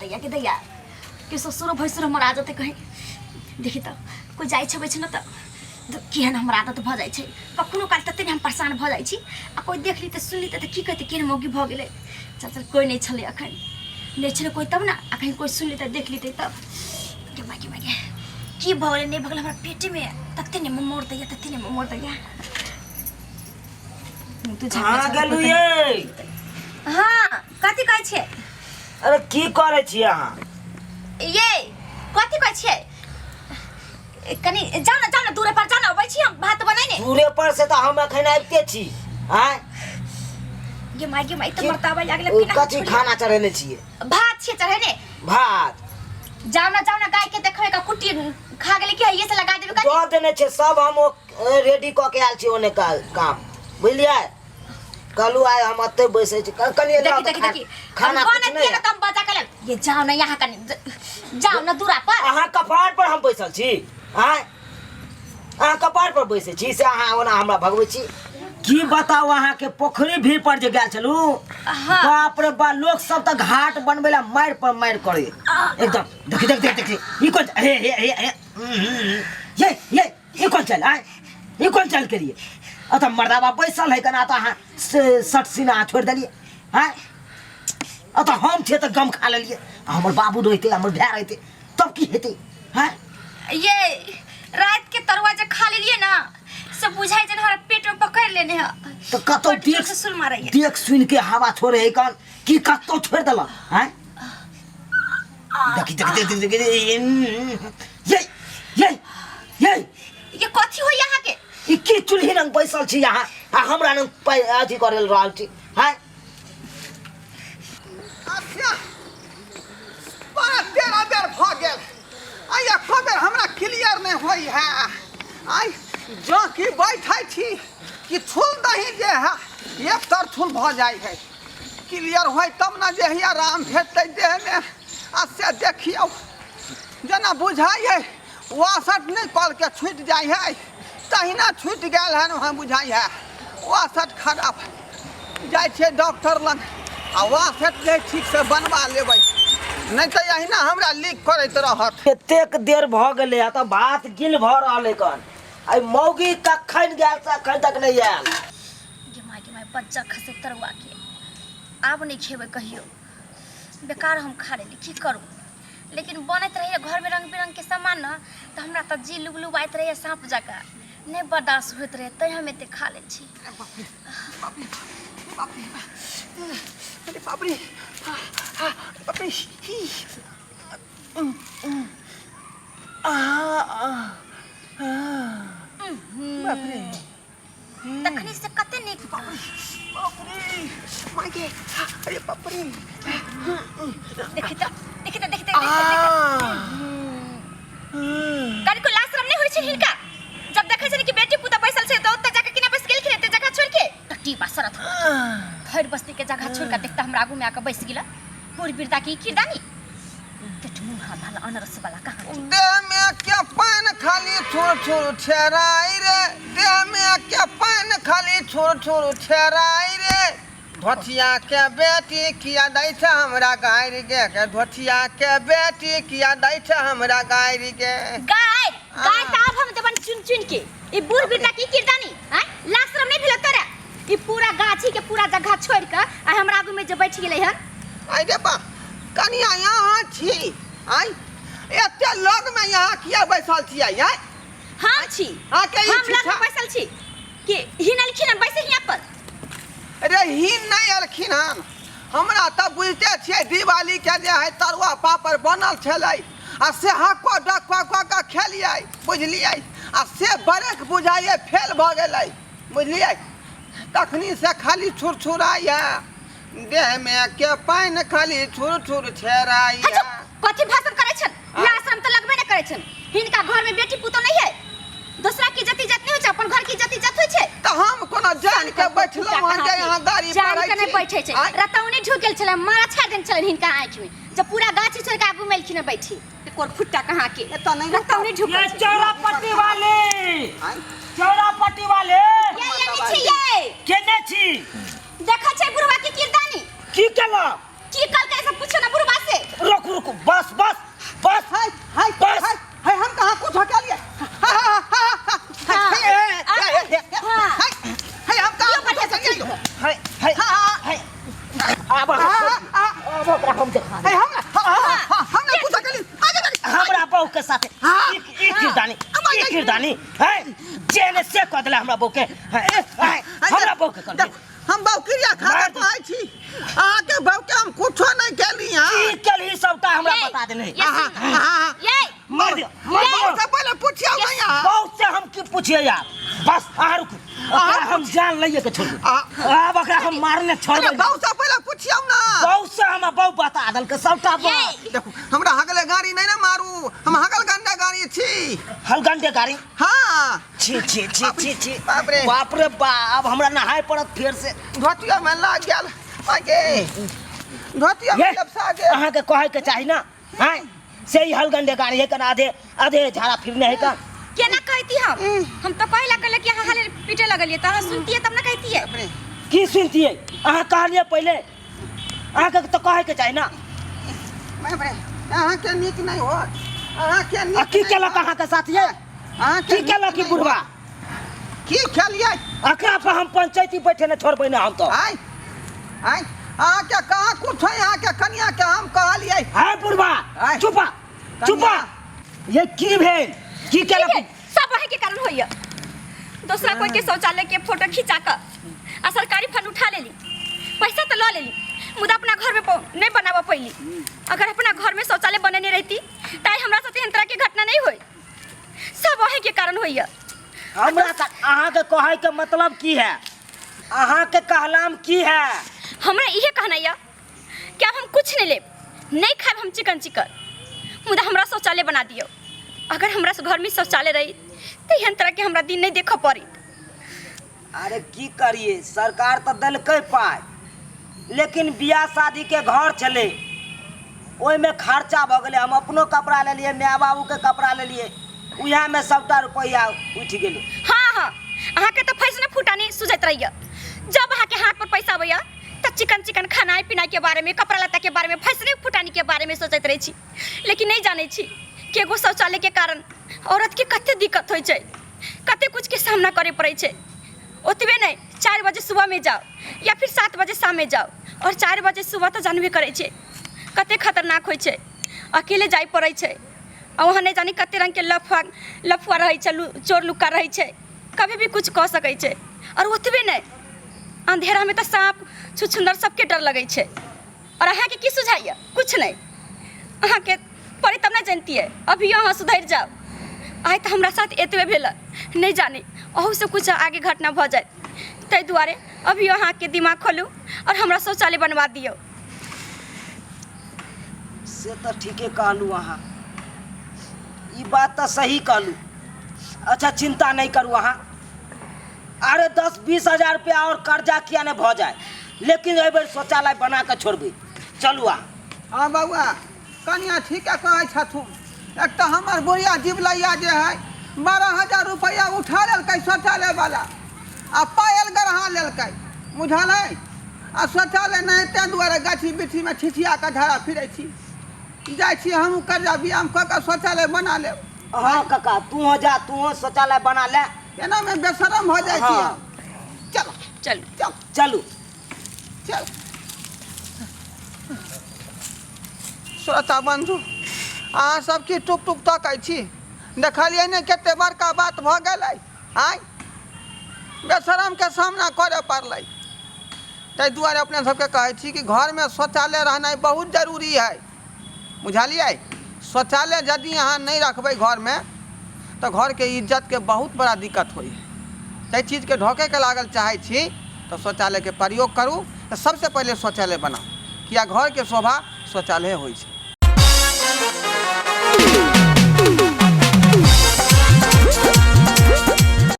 दैया के दैया के ससुरो भैंसुर हमर आ जेतै कहीं। देखी तऽ कोइ जाइ छबै छै ने तऽ केहन हमर आदत भऽ जाइ छै। कखनो काल तते ने हम परेशान भऽ जाइ छी आ कोइ देख ली तऽ सुनि ली तऽ की कहतै, केहन मौगी भऽ गेलै। चल चल, कोइ नहि छलै अखन, नहि छलै कोइ तब ने। आ कहीं कोइ सुनि लेतै देख लेतै तब गे माय गे माय गे, की भऽ गेलै नहि भऽ गेलै। हमरा पेटेमे तते ने ममोर दैया, तते ने ममोर दैया। तू झाँका कहाँ छौ, गेलू कोइ ये? हाँ, कथी कहै छियै? अरे की करै छियै अहाँ? ये कथी कहै छियै? कनि जाउ ने, जाउ ने दूरे पर जाउ ने, अबै छी हम भात बनेने। दूरे पर से तऽ हम एखन आबिते छी। आँय गे माय गे माय, तऽ की- मरताबा लागल ओ केना। कथी खाना चढ़ेने छियै? भात छियै चढ़ेने। भात? जाउ ने, जाउ ने, गाय के देखबै का कुट्टी खा गेलै कि हइये से लगा देबै कनि। दऽ देने छै सब, हम ओ रेडी कऽ के आयल छी ओने का काम, बुझलियै? कहलू आइ हम एतै बैसै छी, कनि देखी एलहुँ तऽ देखी देखी, खाना हम कुछ बनत नहि ने तम बजा के लेल। ये जाओ ना यहाँ कनि, जाओ ना दूरा पर। अहाँ कपार पर हम बैसल छी? आँय, अहाँ कपार पर बैसै छी से अहाँ ओना हमरा भगबै छी? की बताउ अहाँके, पोखरि भीड़ पर जे गेल छलहुँ, बाप रे बा, लोक सब तऽ घाट बनबै ला मारि पर मारि करे एकदम। देखी देख देख देखी, ई कोन, हे हे हे हे, ये ये ई कोन चल आय, ई कोन चल के लिए अतऽ मर्दाबा बैसल है कना, तऽ अहाँ से सट सीना अहाँ छोड़ि देलियै। आँय, अतऽ हम छियै तऽ गम खा लेलियै, आ हमर बाबू रहितै, हमर भाय रहितै तब की हेतै? आँय, ये रात के तरुआ जे खा लेलिए ना से बुझाइ जे हमरा पेट में पकड़ लेने है। तऽ कतौ बड जोर देख से सुल मारैया। देख सुनि के हवा छोड़े है कन कि कतौ छोड़ि देलक? आँय, देखी देख देख देख देख, ये ये ये ये कथी होई यहाँ के? ई की चूल्ही रंग बैसल छी अहाँ आ हमरा रंग अथी करे रहल छी? आँय, अच्छा, 12 13 बेर भऽ गेल, आ एको बेर हमरा क्लियर नहि होइ है। आइ जँ कि बैठै छी कि छुल दही जे है एक तर छुल भऽ जाइ है। क्लियर होइ तब ने जे है आराम भेटतै देहमे। आ से देखियौ, जेना बुझाइ है वासट नहि कलके छूटि जाइ है तहिना छूटि गेल हन, वहाँ बुझाइ है वासट खराब। जाइ छियै डॉक्टर लग आ वासट जे ठीकसँ बनवा लेबै, नहि तऽ अहिना हमरा लीक करैत रहत। एतेक देर भऽ गेलै आ तऽ भात गिल भऽ रहल है कन। आइ मौगी कखन गेल से अखन तक नहि आयल। गे माय गे माय, बच्चा खसे तरुआ के आब नहि खेबै कहियो, बेकार हम खा लेली, की करू। लेकिन बनैत रहैए घरमे रङ्ग बिरङ्गके सामान ने तऽ हमरा तऽ जी लुबलुबाइत रहैए साँप जकाँ, नहि बर्दाश्त होइत रहै, तैँ हम एतेक खा लै छी। बाप रे बाप रे, अरे बाप रे बाप रे, ही आ आ बाप रे। तखनी से कते नीक। बाप रे माय गे, अरे बाप रे। देखी तऽ देखी तऽ देखी तऽ कनिको लाज शरम नहि होइ छै हिनका? जब देखै छै कि बेटी पुता बैसल छै तऽ ओतऽ जाके केना बैस गेलखिन एते जगह छोड़ि के? टट्टी बसरत भरि बस्ती के जगह छोड़ि के देखता हमरा आगू में आके बैस गेला बूढ़ बिरदा की किरदानी टेटमुहा वाला अनरस वाला कहाँ के। देह में के पानि खाली छुर छुर छेराइ रे, देह में के पानि खाली छुर छुर छेराइ रे, धोथिया के बेटी किया दै छै हमरा गारि गे, के धोथिया के बेटी किया दै छै हमरा गारि गे। गाय गाय तऽ आब हम देबन चुन चुन के। ई बूढ़ बिरदा की किरदानी आँय, लाज शरम नहि भेल तोरा? ई पूरा गाछी के पूरा जगह छोड़ के आ हमरा आगू में जे बैठ गेलै हन। आइ रे बा, कनिया यहाँ छी? आइ एते लग में यहाँ किया बैसल छियै? आइ हम छी? हाँ, के ई हम लग में छिछा? बैसल छी कि हिन एलखिन हन बैसे हियाँ पर? अरे हिन नहि एलखिन हन, हमरा तऽ बुझिते छियै दिवाली के जे है तरुआ पापड़ बनल छलै आ से हको डक कऽ कऽ खेलियै, बुझलियै? आ से ब्रेक बुझाइए फेल भऽ गेलै, बुझलियै? तखनी से खाली छुरछुराइए, देहमे के पानि खाली छुर छुर छेराइए। हे चुप, कथी भाषण करै छन? लाज शरम तऽ लगबे नहि करै छन। हिनका घर में बेटी पुतोह नहीं है, दूसरा की जति जत नहीं होइ छै, अपन घर की जति जत होइ छै। तऽ हम कोनो जान के बैठलहुँ हन जे यहाँ गाड़ी जान पढ़ै के नहीं छी? बैठे छै। आँय? रतौनी ढुक गेल छलै, मारा छा देने छलै हिनका आँखि में, जब पूरा गाछी छोड़ के आगू में एलखिन हन बैठी। कोर फुट्टा कहाँ के एतऽ नहि रतौनी ढुकल ये छै। चौरा पट्टी वाले, आँय? चौरा पट्टी वाले। ये ये नहीं छी ये। केने छी? देखै छै बुढ़वा के किरदानी। की केलक? की कल के सब पूछो ना बुढ़वा से। रोकू रुकू बस बस बस हाय हाय बस। हाय हाय हम कहाँ कुछ हटा लिए हाय हाय हाय हाय हाय हम कहाँ कुछ हटा लिए हाय हाय हाँ, हाय आब आब ओकरा हम देखा हाय हम हम ना कुछ हटा लिए आगे बढ़ हमरा बहू के साथे हाँ। ई ई किरदानी ई किरदानी है जेने से कह देला हमरा बहू के है, है, हमरा बहू के कर दे देखो, हम बाऊ क्रिया खा मार के कहै छी अहाँके बाऊ के हम कुछो नहीं केली हँ की केलही सबटा हमरा ये, बता देने ये अहाँ अहाँ ये मार दियो मार दियो से पहिले पुछियौ नहीं अहाँ बहू से हम की पूछिए यार बस अहाँ रुकू अहाँ ओकरा हम जान लइए के छोड़ आ- आब ओकरा हम मारने छोड़ अरे बाऊ से पहिले पुछियौ ना बहू से हमरा बहू बता देलकै सबटा बात ये देखू हमरा हगले गाड़ी नहीं ना मारू हम हगल गंदा गाड़ी छी हलगंडे गाड़ी हाँ छी छी छी छी छी बाप रे। बाप रे बाप हमरा नहाय पड़त फेर से धोतिया में लाग गेल आगे धोतिया में ये लपसा गेल अहाँके कहै के चाही ना हैं से ही हलगंडे गाड़ी है कन आधे आधे झाड़ा फिरने है का केना कहती हम हम तो कहे लगल कि अहाँ हाले पीटे लगलिए त अहाँ सुनतिए तब ना कहतिए बाप रे की सुनतिए अहाँ कहलिए पहिले अहाँके तऽ कहै के चाही ना बाप रे अहाँके नीक नहीं होत अहाँके नीक आ की नहि केलक होत। अहाँके साथ ये अहाँके की नीक केलक ई नहि बुढ़वा होत। की खेलियै एकरा पर हम पंचायती बैठे ने छोड़बै ने हम तो आय आय अहाँके कहाँ कुछ है अहाँके कनिया के हम कहलियै हाय बुढ़वा आय। चुपा चुपा ये की भेल की केलक ठीक है, सब अहीं के कारण होइया दोसरा कोई के शौचालय के फोटो खिंचा क आ सरकारी फंड उठा लेली पैसा तो ल लेली मुदा अपना घर में नहीं बनावा पैली अगर अपना घर में शौचालय बनेने रहती त आइ हमरा साथे एहन तरह के घटना नहीं होई सब अहीं के कारण होइया हमरा अहाँके कहै के मतलब की है अहाँके कहलाम की है हमरा इहे कहना यऽ कि आब हम कुछ नहीं लेब नहीं खाएब हम चिकन चिकन मुदा हमरा शौचालय बना दियौ अगर हमरा घर में शौचालय रही तऽ एहन तरह के हमरा दिन नहीं देखऽ पड़ी अरे की करिए सरकार तऽ देलकै पाइ लेकिन बियाह शादी के घर छलै ओहिमे खर्चा भऽ गेलै हम अपनो कपड़ा लेलियै माय बाबूके कपड़ा लेलियै उएहमे सभटा रुपैआ उठि गेलै हाँ हाँ अहाँके तऽ फैसने फूटानी सुझैत रहैया जब अहाँके हाथ पर पैसा अबैया तऽ चिकन चिकन खानाइ पिनाइ के बारे में कपड़ा लत्ता के बारे में फैसने फूटानी के बारे में सोचैत रहै छी लेकिन नहीं जानै छी कि एगो शौचालय के कारण औरत के कते दिक्कत होइ छै कते कुछ के सामना करे पड़ै छै ओतबे नहीं 4 बजे सुबह में जाओ या फिर 7 बजे शाम में जाओ और 4 बजे सुबह तऽ जानबे करै छै कते खतरनाक होइ छै अकेले जाय पड़ै छै आ वहाँ नहि जानी कते रंग के लफुआ लफुआ रहै छै चोर लुक्का रहै छै कभी भी कुछ कऽ सकै छै और ओतबे नहि अंधेरामे तऽ साँप छुछुन्दर सबके डर लगै छै और अहाँके की सुझाइए कुछ नहि अहाँके पड़े तब ने जनतियै अभियो अहाँ सुधरि जाउ आइ तऽ हमरा साथ एतबे भेल नहि जानी अहूसँ कुछ आगे घटना भऽ जाय ताहि दुआरे अभियो अहाँके दिमाग खोलू और हमरा शौचालय बनवा दियौ से तऽ ठीके कहलहुँ अहाँ ई बात तऽ सही कहलहुँ अच्छा चिंता नहीं करू अहाँ अरे 10-20 हजार रुपया और कर्जा किया नहीं भऽ जाए लेकिन एहि बेर शौचालय बना कऽ छोड़बै चलू अहाँ हाँ बौआ कनिया ठीके कहै छथुन एक तऽ हमर बुढ़िया जिबलैया जे है 12,000 रुपैआ उठा लेलकै शौचालय वाला आ पायल गढ़ा लेलकै बुझल है आ शौचालय नहि ताहि दुआरे गाछी बिरछीमे छिछिया कऽ झाड़ा फिरै छी जाइ छी हमहूँ कर्जा बियाम कऽ कऽ शौचालय बना लेब हाँ काका तू जा तू शौचालय बना ले एनामे बेशरम भऽ जाइ छी हाँ। हम चल चलू चल चलू चल श्रोता बंधु अहाँ सब की टुक टुक तकै छी देखलियै ने कते बड़का बात भऽ गेलै आँय बेशरमके सामना करय पड़लै ताहि दुआरे अपने सबके कहै छी कि घरमे शौचालय रहनाइ बहुत जरूरी है बुझलियै शौचालय यदि अहाँ नहि रखबै घरमे तऽ घरके इज्जतके बहुत बड़ा दिक्कत होइ है ताहि चीजके ढोकैके लागल चाहै छी तऽ शौचालयके प्रयोग करू तऽ सबसँ पहिले शौचालय बनाउ किया घरके शोभा शौचालय होइ छै।